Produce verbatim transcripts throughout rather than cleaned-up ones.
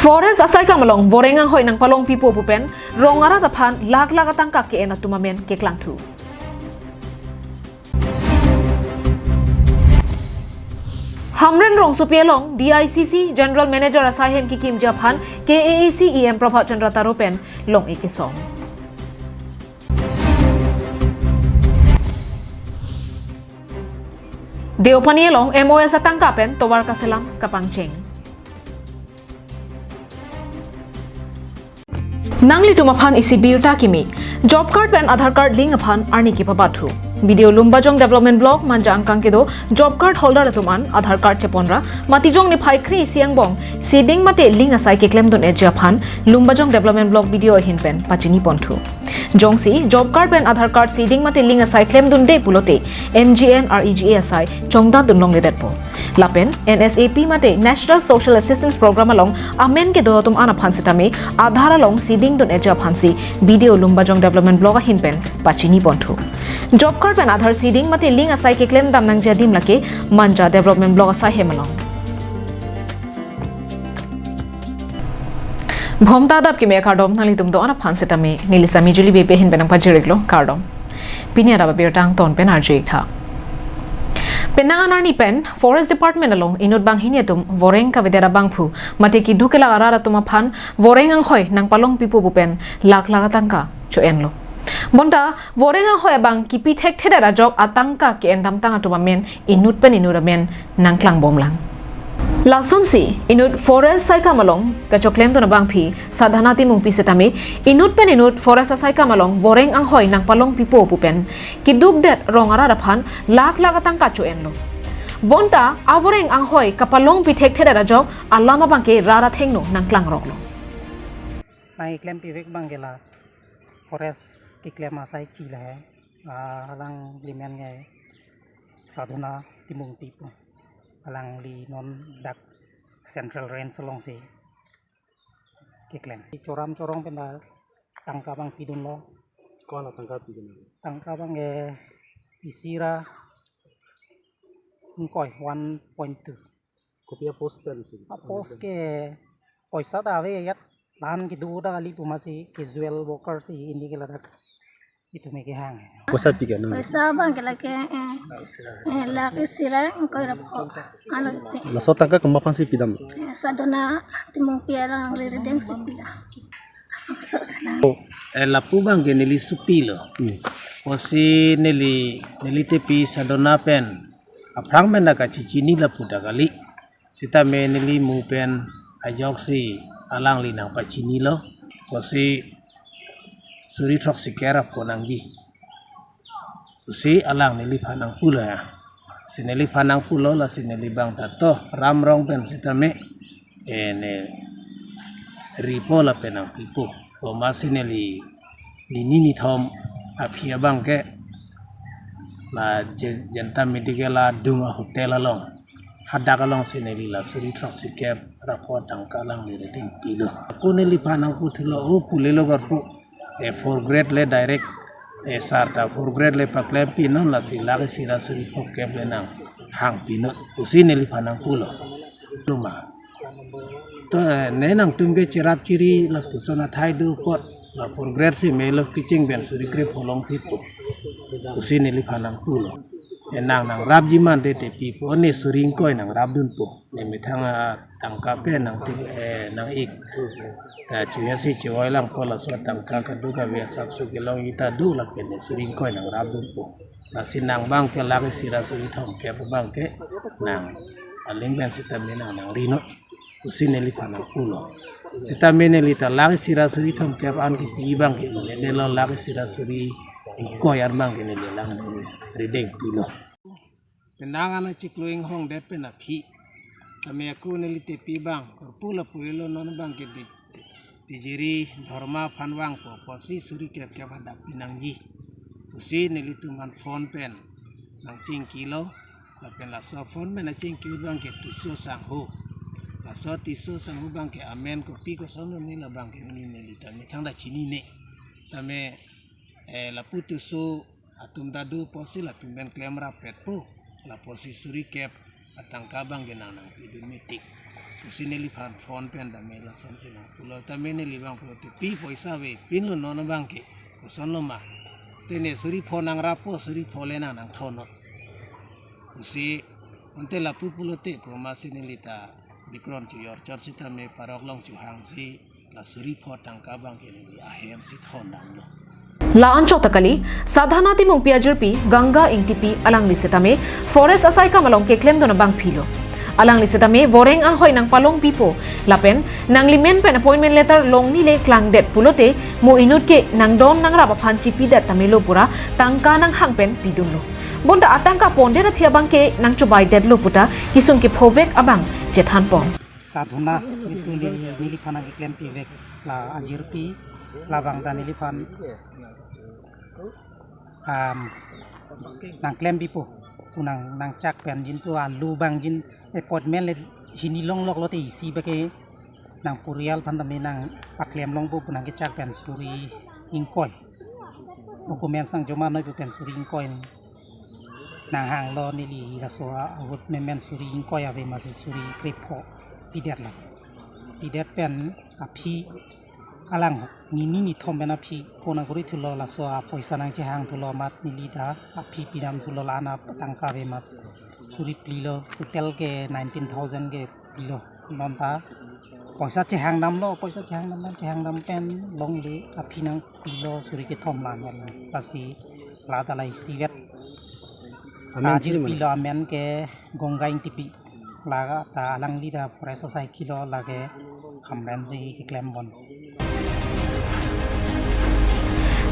Forest asaikam along voreng anghoi nangpalong pipo pu pen rong arat aphan lakh lakh atangka ke-en atum amen keklangthu. Hamren rongsopi along D I C C General Manager asaihem kikimji aphan K A A C E M Prabhat Chandra Taro pen long-e kesong. Deopani along M O S atangka pen tovar kaselam kapangcheng. Nanglitum aphan isi birta kimi. Job card pen Aadhaar card link aphan arni kepabathu. B D O Lumbajong Development Block Manja angkang kedo job card holder atum an Aadhaar card cheponra Matijong niphai kre-isi angbong seeding mate link asai keklemdun-eji aphan Lumbajong Development Block B D O ahin pen pachiniponthu. Jongsi job card pen Aadhaar card seeding mate link asai klemdunde pulote M G N R E G A asai chongdandun longledetpo. Lapen N S A P mate National Social Assistance Program along amen kedo atum an aphan sitame Aadhaar along seeding dun-eji aphansi B D O Lumbajong Development Block ahin pen pachiniponthu. Job card pen Aadhaar seeding mate link asai keklemdam nangji adim lake Manja Development Block asaihem along. Bhomta adap kimi kardom, nanglitum do-an aphan sitame neli Sami Juli Bey Bey ahin pen nangpajir-iklo, kardom. Pini adap abirta angton pen arju-iktha. Penang an arni pen Forest Department along inut banghini atum voreng kavedet abangphu mate keduk kelak arat atum aphan voreng anghoi nangpalong pipo pu pen lakh lakh atangka cho-enlo. Bonta voreng anghoi abang kipi thekthedet ajok atangka ke-endamtang atum amen inut pen inut amen nangklangbomlang. Lasonsi inut forest saikam along kachoklemdun abangpi Sadhana Timungpi sitame inut pen inut forest asaikam along voreng anghoi nangpalong pipo pu pen kedukdet rong arat aphan lakh lakh atangka cho-enlo. Bonta avoreng anghoi kapalong pi thekthedet ajok alam abangke rat athengno nangklangroklo. Nangkeklem pivek abangke la forest keklem asai ke lahai, ah, alanglimen ke Sadhana Timungpi pu. Alangli non dak Central Range alongsi keklem. Choram chorong pen ta tangka abang pidunlo. Ko-an atangka pidun? Tangka abangke isi ra ingkoi, one point two. Kopi a-post pen si? A-post ke poisa ta ave ajat, la-an kedo ta kali pu amatsi casual worker si indi ke ladak itum ke kehang. Poisa pi ke nang? Poisa abangke lake, eh, eh, lakh isi ra ingkoi ra pho. Alo pi. Laso tangka komat aphansi pidam? Eh, Sadhana Timungpi alangli rideng si pidam. Laso tangka. Oh, eh, lapu abangke neli sopilo. Hmm. Pusi neli, neli tepi Sadhana pen aphrang pen ta kachechini lapu ta kali. Sitame neli mu pen ajoksi alangli nangpachinilo. Pusi suri throksi ke ra pho nangji pusi alang neliphan nangpulo ya. Si neliphan nangpulo, lasi neli abang ta to ram rong pen sitame, eh, ne ripo lapen nangpipo. Pu amatsi neli nini nithom aphi abangke la Je-, Janta Medical adung a-hotel along, hadak alongsi neli la suri throksi kep ra pho tangka alangli rideng pilo. Ako neliphan nangputhulo, o pulelo garpo, eh, fourth grade le direct, eh, sir ta fourth grade le paklempinon, lasi lakh isi ra suri pho kep le nanghang pinon pusi neliphan nangpulo. Loma. To, eh, ne nangtum ke cherap chiri lapuson athai do apot, la fourth grade si melo kecheng pen suri kre pho longphitpo pusi neliphan nangpulo. Eh, nang nangrapji mante tepipo, ne suri ingkoi nangrapdunpo. Ne methang atangka pen nang ti-, eh, nang-ik. Ta chuya si chevoi langpo, laso atangka kadokave asapso kelongji ta do lapen ne suri ingkoi nangrapdunpo. Lasi nang abangke lakh isi ra suri thomkep abangke nang aling pen sitame nang nangrinon pusi neliphan nangpulo. Sitame neli ta lakh isi ra suri thomkep an kipi abangke iledetlo, lakh isi ra suri ingkoi an abangke neli alang rideng pilo. Penang an achiklo inghongdet pen aphi. Tame ako neli tepi abang, korpu la pulelo non abangke di, di, Tijeri Dharma aphan vangpo, pusi suri kep kep hadak pinangji pusi nelitum aphan phone pen nangchingkilo, lapen laso phone pen nangchingki abangke Tisso Sangho. Laso Tisso Sangho abangke amen kopi koson lo ne, la abangke neli, neli ta methang ta chinine. Tame, eh, lapu Tisso atum ta do pusi latum pen klemrappetpo, lapusi suri kep atangka abangke nang nangpidun metik. Pusi neliphan phone pen tame lasonsi nangpulo tame neli abang pulote pi poisa ave, pinlo non abangke, kosonlo ma. Te ne suri pho nangrappo, suri pho le nang nangthonnon pusi, ante lapu pulote pu amatsi neli ta bikron chojor chot sitame parok along chohangsi la suri pho tangka abangke neli ahemsi thondamlo. La-anchot ta kali, Sadhana Timungpi ajirpi Ganga Ingtipi alangli setame forest asai kam along keklemdun abangphilo. Alangli setame voreng anghoi nangpalongpipo lapen nanglimen pen appointment letter longnile klangdet pulote mo inut ke nangdon nangrap aphan chipidet tamelo pura tangka nanghang pen pidunlo. Bonta atangka pondet aphi abangke nangchobaidetlo puta kesung kephovek abang chethanpon. Sadhana itu neli, neliphan nangkeklempivek la ajirpi, labang ta neliphan, um, nangklempipo, tu nang, nangchak pen jin tu alu abang jin appointment le hini longloklo te isi abangke nang purial aphan tame nangpaklem longpo pu nangkechak pen suri ingkoi. Documents nangjoma noi pu pen suri ingkoi nanghanglo neli, laso ahut memen suri ingkoi ave amatsi suri krepho pidetlo. Pidet pen aphi alang nini nithom pen aphi phone akori thulo, laso apoisa nangchehang thulo amat neli ta aphi pidam thulo, la-an atangka ave amat suri plilo, total ke nineteen thousand ke pilo. Non ta poisa chehangdamlo, poisa chehangdam, chehangdam pen longle aphi nangpilo suri kethom la-an. Lasi la ta la isivet. Amen ajirpi lo, amen ke Ganga Ingtipi. La ta alangli ta forest asai kilo, lake Hamren si keklempon.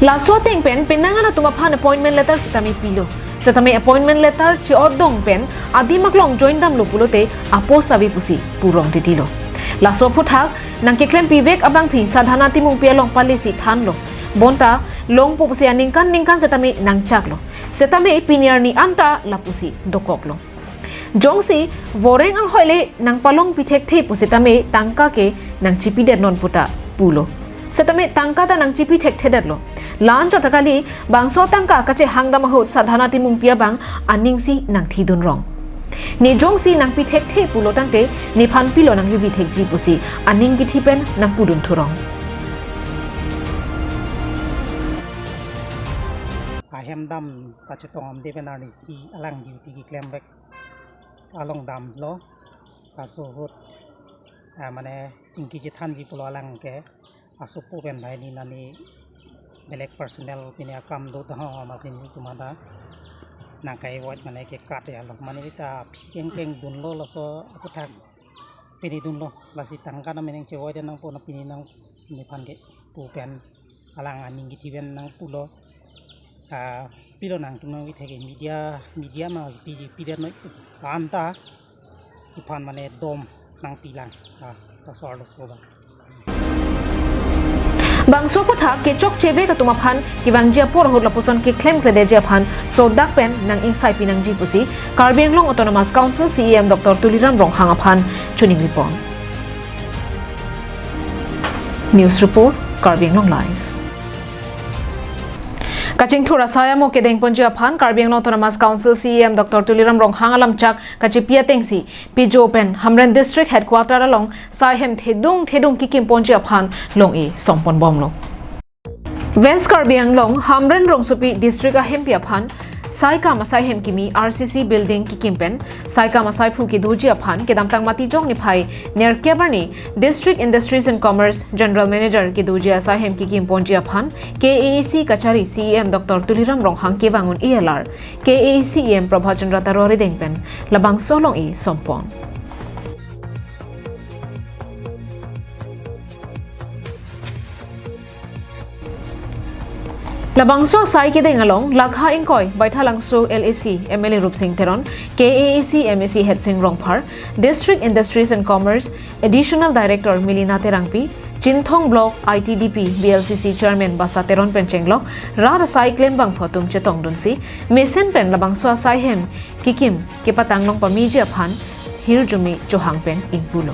Laso ateng pen penang an atum aphan appointment letter setame pilo. Setame appointment letter che-otdong pen adim aklong joindamlo pulote apos ave pusi purong titilo. Laso aphuthak nangkeklempi vek abangpi Sadhana Timungpi along palesi thanlo. Bonta longpo pusi aningkan ningkan setame nangchaklo. Setame pini arni anta lapusi dokoklo. Jongsi voreng anghoi le nangpalongpi thekthe pusitame tangka ke nangchipidet non puta pulo. Setame tangka ta nangchipi thekthedetlo. La-anchot ta kali, bangso tangka kachehangdam ahut Sadhana Timungpi abang aning si nangthidun rong. Ne jongsi nangpi thekthe pulo tangte nephan pilo nangkevi thekji pusi aning kithi pen nangpudun thurong. Ahem dam kachetong amde pen arnisi alang duty keklem vek along damlo. Laso ahut, ah, mane chingki chethanji pulo alang ke, asopo pen banghini nani belek personal pini akam do dang ho amatsi netum ta nangkai avoid mane ke kat ya lo. Mane ta aphi kengkeng dunlo laso aphuthak pini dunlo, lasi tangka nang meneng che-avoid nangpo na pini nang nephan ke pu pen alang aning kithi pen nangpulo. Ah, pilo nangtum nangvi thek ke media, media ma piji pidet noi pu. Anta iphan mane dom nangpilang. Ah, ta so arlo so ba. Bangso aphuthak kechokche vek atum aphan kevangji apor ahut lapuson keklemkledeji aphan sodak pen nang-ingsaipi nangji pusi Karbi Anglong Autonomous Council C E M Doctor Tuliram Ronghang aphan choningri pon. News report, Karbi Anglong Live. Kachingthur asai amo kedengponji aphan Karbi Anglong Autonomous Council C E M Doctor Tuliram Ronghang alamchak kachipi atengsi Pijo pen Hamren District Headquarter along saihem thedung thedung kikimponji aphan long-e somponbomlo. West Karbi Anglong, Hamren rongsopi district ahempi aphan saikam asaihem kimi R C C building kikim pen saikam asaiphu kedoji aphan kedamtang Matijong niphai nerkep arni District Industries and Commerce General Manager kedoji asaihem kikimponji aphan K A A C kachari C E M Doctor Tuliram Ronghang kevang un-e alar K A A C E M Prabhat Chandra Taro arideng pen labangso long-e sompon. Labangso asai kedeng along lakha ingkoi Baithalangso L A C M L A Rupsing Teron, K A A C M A C Headsing Rongphar, District Industries and Commerce Additional Director Milina Terangpi, Chinthong Block I T D P B L C C Chairman Basa Teron pen chenglok rat asai klembangphu atum chetongdunsi mesen pen labangso asaihem kikim kepatang long pameji aphan hirjume chohang pen ingpulo.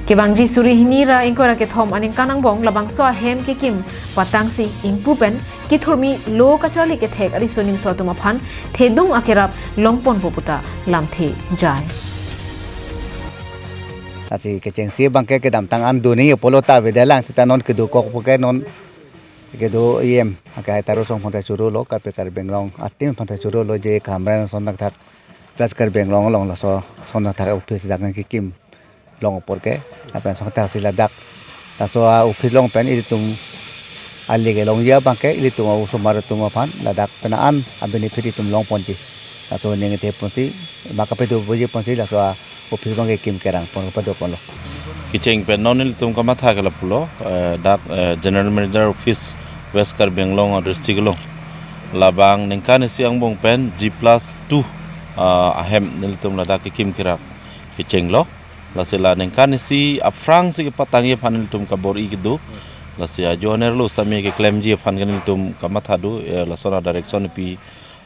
Kevangji suri hini ra ingkoi ra kethom aningkan angbong labangso ahem kikim patangsi ingpu pen kethurmi lo kacharli kethek ariso nimso atum aphan thedung akerap longponpo puta lamthe jai. Lasi kechengsi abangke kedamtang an duni apolo ta avedet lang, seta non kedokok puke non kedo E M akehai Taro Song aphan ta chorolo, Karbi Karbi Anglong a-team aphan ta chorolo, je Hamren ason thakthak, West Karbi Anglong along laso ason thakthak office dak nangkekim long apor ke, lapen ason thakthak si ladak laso a-office along pen ilitum ali kelongji abangke ilitum a-osomar atum aphan ladak penang an a-benefit itum longponji. Laso ning ithe ponsi, ma kapedo boji ponsi laso a-office abangke kim kerang pon, pado ponlo. Kecheng pen non ilitum kamatha ke lapulo, eh, dak, eh, General Manager Office West Karbi Anglong a-district along, labang ningkan isi angbong pen G plus two, ah, ahem nelitum ladak kekim kerap kechenglo. Lasi la ningkan isi aphrangsi kepatangji aphan nelitum kabor-i kedo. Lasi ajo anerlo sitame keklemji aphan ke nelitum kamatha do, eh, lason a-direction pi,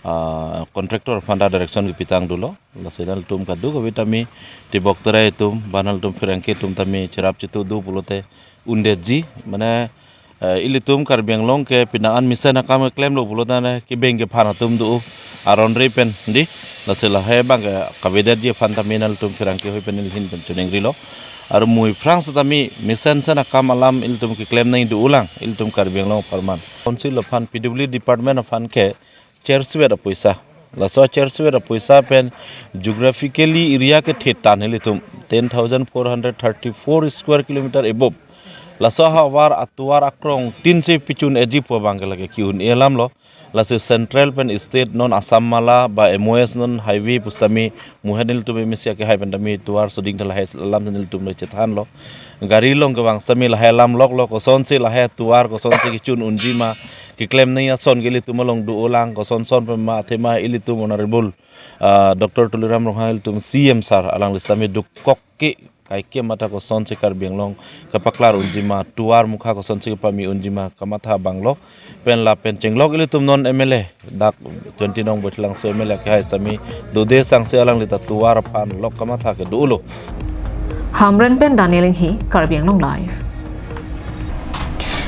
ah, contractor aphan ta direction kepitang dolo. Lasi nelitum kadokave tame tebok terai atum, ba nelitum pherangke atum tame cherap chitu do pulote undetji, mane, eh, ilitum Karbi Anglong ke penang an mesen akam keklemlo pulo tangte kebeng kephan atum do, aron re pen dei. Lasi lahai abangke kavedetji aphan tame nelitum pherangke ahoi pen neli ahin pen choningrilo. Armu aphrang sitame mesen sen akam alam ilitum keklem nangji dolang, ilitum Karbi Anglong apharman. Council aphan, P W D department aphan ke chersuet apoisa. Laso chersuet apoisa pen geographically area kethe tan ilitum ten thousand four hundred thirty-four square kilometer above. Laso ahavar atovar akrong tin si pichun-eji pu abangke lake ki-un-e alamlo. Lasi central pen state non Assam mala ba M O S non highway pusitame muhet nelitum M A C akehai pen tame tovar soding ta lahai alam nelitum le chethanlo. Gari along kevang sitame lahai alam loklo, kosonsi lahai tovar kosonsi kechun unji ma, keklem nangji ason ke ilitum along dolang, koson son pen ma athema ilitum Honorable, ah, Doctor Tuliram Ronghang ilitum C M sir alangli sitame dokok ke kaikema ta kosonsi Karbi Anglong kepaklar unji ma, tovar mukha kosonsi kepame unji ma kamatha abanglo. Pen lapen chenglok ilitum non M L A, dak twenty nong Baithalangso M L A akehai sitame dode sangse alangli ta tovar aphan lok kamatha ke dolo. Hamren pen Daniel Inghi, Karbi Anglong Live.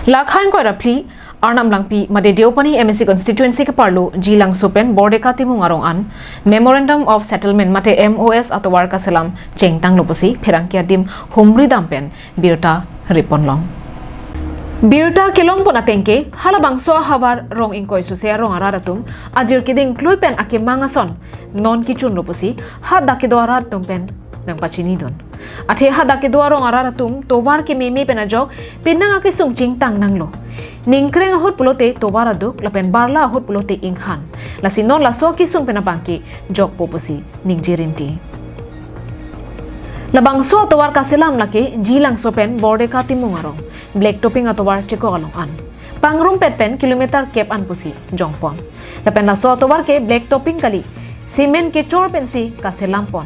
Lakhang Koirapli, Arnam Langpi, mate Deopani M A C constituency keparlo G Langso pen Bordeka Timung arong an Memorandum of Settlement mate M O S atovar kaselam chengtanglo pusi pherangke adim humri dam pen birta ripon long. Birta kelongpon atengke, halabangso ahavar rong ingkoi suse arong arat atum ajir keding klui pen akemang ason non kechunlo pusi hadak kedo arat atum pen nangpachinidun. Athe hadak kedo arong arat atum tovar kememe pen ajok penang akesung chingtang nanglo. Ningkreng ahut pulote tovar aduk lapen barla ahut pulote inghan. Lasi non laso akesung pen abangke jokpo pusi ningje rinti. Labangso atovar kaselam lake G Langso pen Bordeka Timung arong, black topping atovar chekok along an. Pangrumpet pen kilometer kep an pusi jongpon. Lapen laso atovar ke black topping kali, cement kechor pensi kaselampon.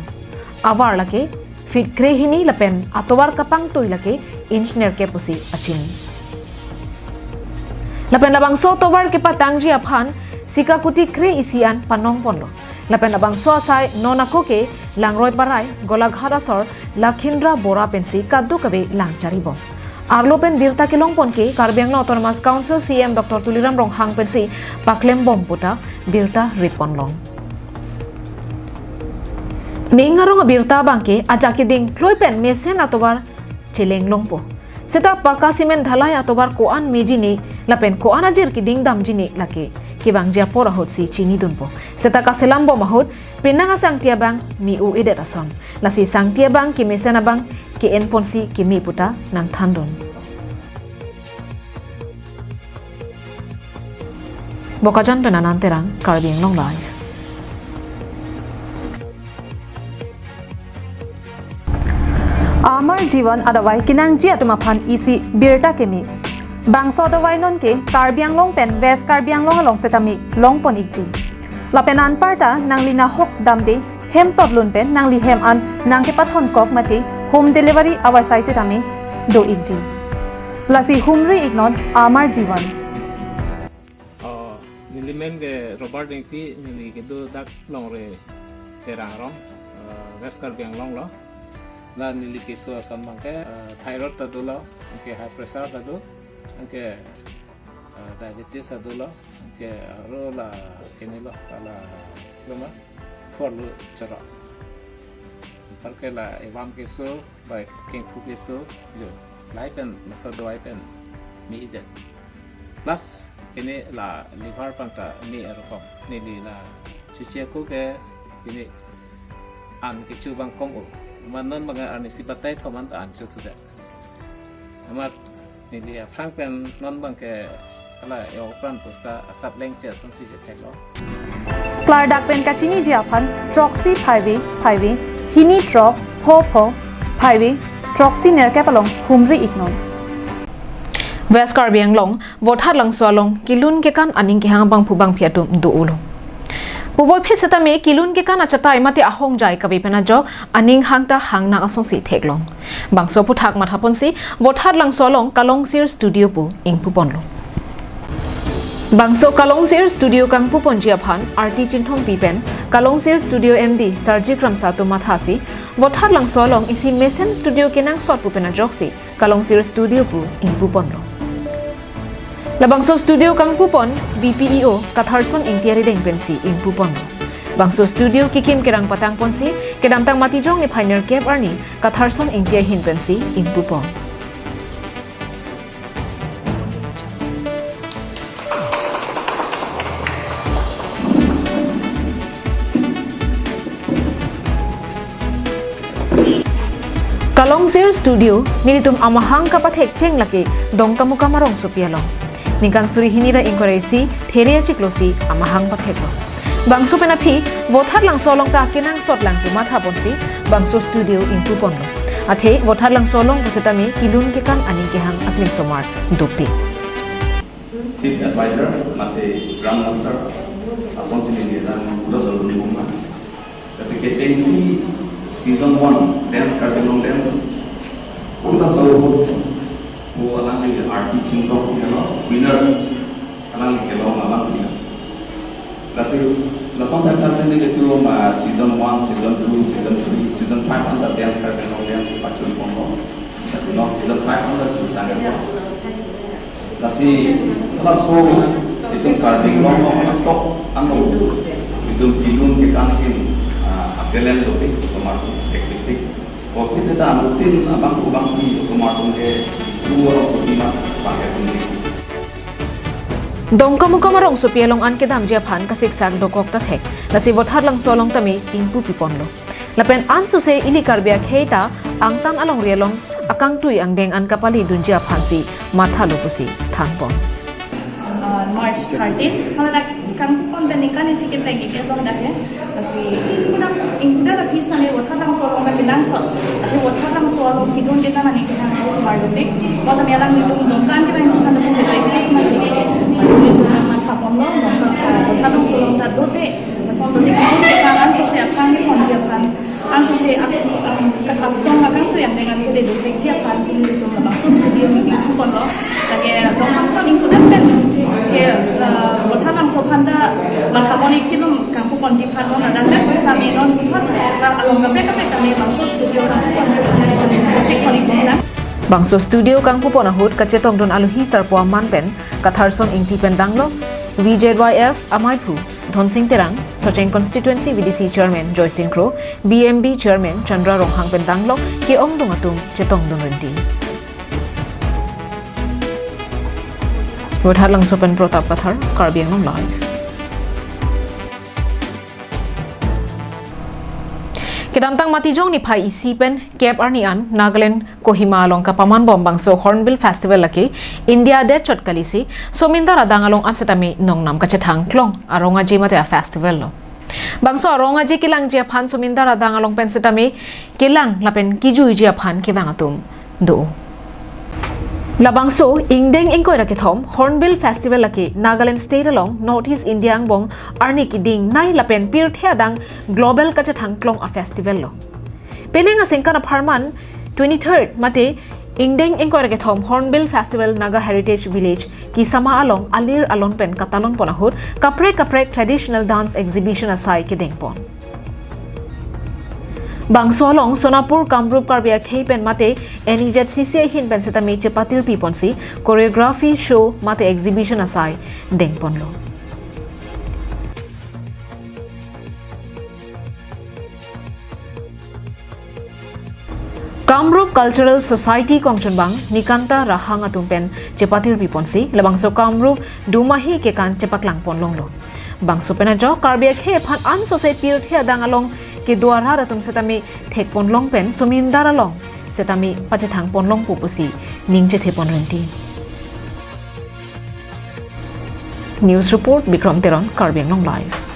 Avar lake feet krehini lapen atovar kapangtui lake inch nerkep pusi achini. Lapen labangso atovar kepatangji aphan sika kuti kre-isi an panongponlo. Lapen labangso asai non ako ke Langroi Parai, Golaghat asor Lakhindra Bora pensi kadokave lang charibom. Arlo pen birta kelongpon ke Karbi Anglong Autonomous Council C M Doctor Tuliram Ronghang pensi paklembom puta birta ripon long. Ning arong abirta abangke ajak keding klui pen mesen atovar cheleng longpo. Seta paka cement dhalai atovar ko-an meji ne, lapen ko-an ajir keding damji ne lake kevangji apor ahutsi chinidunpo. Seta kaselambom ahut penang asangti abang me-o-edet ason. Lasi sangti abang kemesen abang ke-enponsi keme puta nangthandun. Bokajan pen Anand Terang, Karbi Anglong Live. Amar Jivan adavai kenangji atum aphan isi birta keme. Bangso adavai non ke Karbi Anglong pen West Karbi Anglong along setame longpon ikji. Lapen anparta nangli nahok damde hem totlun pen nangli hem an nangkepathon kok mate home delivery avarsai setame do ikji. Lasi humri iknon Amar Jivan. Oh, neli men ke Robert Engti, neli kedo dak Longri Terang arong, eh, West Karbi Anglong lo. La neli keso ason abangke, eh, thyroid ta dolo, anke high pressure ta do, anke, eh, diabetes ta dolo, anke aro la kene lo, la loma, phor lo choro. Arke la evam keso, bai kengphu keso, jo. Lahai pen, masa dawai pen, mi ijat. Plus, kene la liver pangta mi arokom, neli la chuche ko ke, kene an kecho bang kom o. Amat non bang arnisi batai thoman ta an cho thuda. Amat neli aphrang pen non bang ke hala yo pran pusta asap lengche asonsi je theklo. Klardak pen kachiniji aphan throksi phaivi phaivi hini throk pho pho phaivi throksi nerkep along humri iknon. West Karbi Anglong, Vothatlangso along kelun kekan aning kehang abangphu bangphi atum do-olo. Puvoiphit setame kelun kekan achatai mate ahongjai kave pen ajok aning hangta hangnang asonsi theklong. Bangso aphuthak mathaponsi Vothatlangso along Kalongsir Studio pu ingpuponlo. Bangso Kalongsir Studio kangpuponji aphan Arti Chinthongpi pen Kalongsir Studio M D Sarjik Ramsa atum mathasi Vothatlangso along isi mesen studio kenangsot pu pen ajoksi Kalongsir Studio pu ingpuponlo. Labangso studio kangpupon B P E O Katharson Ingti arideng pensi ingpuponlo. Bangso studio kekim kerang patangponsi kedamtang Matijong niphai nerkep arni Katharson Ingti ahin pensi ingpupon. Kalongsir Studio, nelitum amahang kapathek cheng lake Dongkamukam arongsopi along. Ningkan suri hini ra ingkoi ra isi, There achiklosi amahang patheklo. Bangso pen aphi, Vothatlangso along ta kenangsot lang pu mathaponsi, bangso studio ingpuponlo. Athe, Vothatlangso along pusitame kelun kekan aning kehang aklingsomar dopik. Chief Advisor, mate Grandmaster, asonsi neli dan ulo zolun buma. Lasi kechengsi season one, Dance Karbi Anglong Dance, pun ta solo pu alangli Arti Chinthong, you know, winners, alangli kelong alam kila. Lasi, lason thakthak sini itu ma season one, season two, season three, season five anta Dance Karbi Anglong Dance pachunponlo. Lasi non season five anta chutang ya. Lasi, laso itum Karbi Anglong along atok ano itum kelun kekan kin, ah, talent dopik, osomar atum thekpikpik. Kopi seta anutin abangphu bangphi osomar atum ke su arongsopi ma bang ya tum. Dongkamukam arongsopi along an kedamji aphan kasiksak dokok ta thek. Lasi Vothatlangso along tame ingpupiponlo. Lapen ansose ili Karbi akhei ta angtan alongri along akangtui angdeng an kapalidunji aphansi mathalo pusi thanpon. Uh, March thirteen, hala dak kangpupon pen ningkan isi kepeng iketong dak ya. Lasi ingkuda, ingkuda lagi sani Vothatlangso along lagi langsot. Tapi Vothatlangso along kelun kekan aning kehang osomar dopik. Mo tame alanglitum Dongka an kevang chungan dopik, lagi masih masih itu mathaponlo. Dongka, uh, Vothatlangso along ta dote. Lason dote kelun kekan ansose aphan ni ponji aphan. Ansose ak-, um, ke aksong akangtui angdeng an kele dopikji aphansi nelitum labangso studio ingpuponlo. Lake Dongkamukam ingkuda pen ke, uh, Vothatlangso aphan ta mathapon ik kelun kangpuponji aphan non adan pen pusitame non Vothatlangso along kaprek kaprek tame labangso studio kangpuponji aphan nelitum sosik pon ikbom lang. Bangso studio kangpupon ahut kachetongdun aluhi sarpo aman pen Katharson Ingti pen danglo, V Z Y F amaiphu Dhonsing Terang, Socheng Constituency V D C Chairman Joysing Kro, V M B Chairman Chandra Ronghang pen danglo ke-ongdung atum chetongdun rinti. Vothatlangso pen Pratap Kathar, Karbi Anglong Live. Kedamtang Matijong niphai isi pen kep arni an Nagaland Kohima along kapamanbom bangso Hornbill Festival lake India adet chot kalisi, Somindar adang along an setame nongnam kachethang klong arong aje mate a-festival lo. Bangso arong aje kelangji aphan Somindar adang along pen setame kelang lapen kijuiji aphan kevang atum do. Labangso ingdeng ingkoi ra kethom Hornbill Festival lake Nagaland State along North East India angbong arni kedingnei lapen pirthe adang global kachethang klong a-festival lo. Penang aningkan apharman twenty-third mate ingdeng ingkoi ra kethom Hornbill Festival Naga Heritage Village Kisama along alir alon pen katalon pon ahut kaprek kaprek traditional dance exhibition asai kedeng pon. Bangso along Sonapur Kamrup Karbi akhei pen mate N E Z C C ahin pen setame chepatirpi ponsi choreography show mate exhibition asai deng ponlo. Kamrup Cultural Society kongchunbang Nikanta Rahang atum pen chepatir piponsi labangso Kamrup Dumahi kekan chepaklang ponlonglo. Bangso pen ajok Karbi akhei aphan ansose pirthe adang along kedo arat atum setame thek ponlong pen somindar along setame pachethang ponlongpo pusi ning chethe pon rinti. News report, Bikram Teron, Karbi Anglong Live.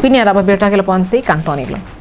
Pini arap abirta ke lapu-ansi kangton-iklo.